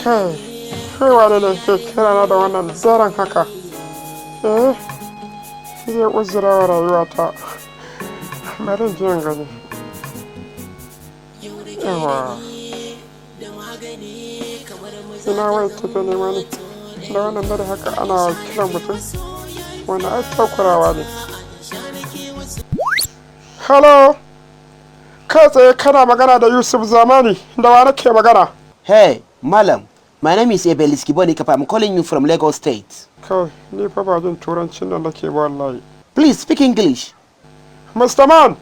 Kai, kai wane ne ke kirana da wannan daren haka? Eh, zai uzura wa rayuwata. Bari in je in gani. Yawa. Ina wayar take nema ne? Da wannan dare haka ana kiran mutum? Wannan ai takurawa ne. Hello? Kai tsaye kana magana da Yusuf Zamani, da wa nake magana? Hey, Malam, my name is Ebel Skiboni. I'm calling you from Lagos State. Kai, ni fa ba jin turancin nan nake ba wallahi. Please speak English. Mr. Man,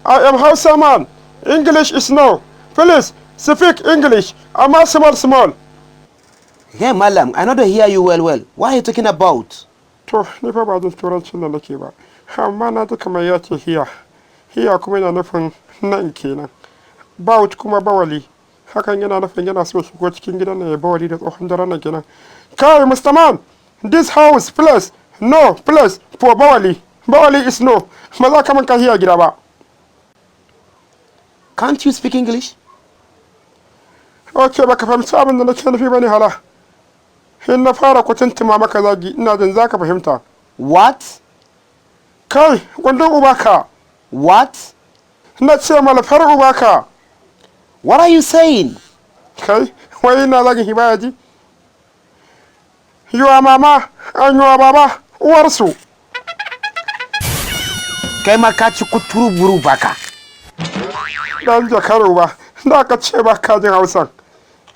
I am Hausa man. English is no. Please speak English. Amma small small. Hey, Malam, I not hear you well well. What are you talking about? To, ni fa ba jin turancin nan nake ba. Amma na ji kamar ya ce here. Here kuma yana nufin nan kenan. About kuma bawali. Hakan yana nufin yana so shigo cikin gidan nan ya bawali da tsohon daren nan kenan. Kai, Mr. Man, this house, place, no, place for bawali. Bawali is no. Ba za ka man kashi a gida ba. Can't you speak English? Ok, baka fahimci abin da nake nufi bane hala. In na fara kutuntuma maka zagi, ina jin za ka fahimta. What? Kai, gundun ubaka. What? Na ce malafar ubaka. What are you saying? Kai, wai ina zagin shi baya ji? Your mama and your baba, uwarsu. Kai ma ka ci kuturu buru baka. Dan jakar uba, da ka ce ba ka jin Hausan.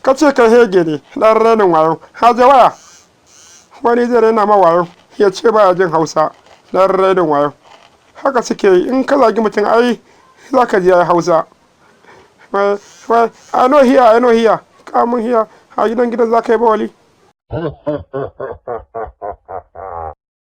Ka ce ka hege ne, dan rainin wayo. Haje waya. Wani zai raina ma wayo, ya ce baya jin Hausa, dan rainin wayo. Haka suke yi, in ka zagi mutum ai za ka ji ya yi Hausa. Wai, wai, I know here, I know here. Kamun here, a gidan gidan za ka yi bawali.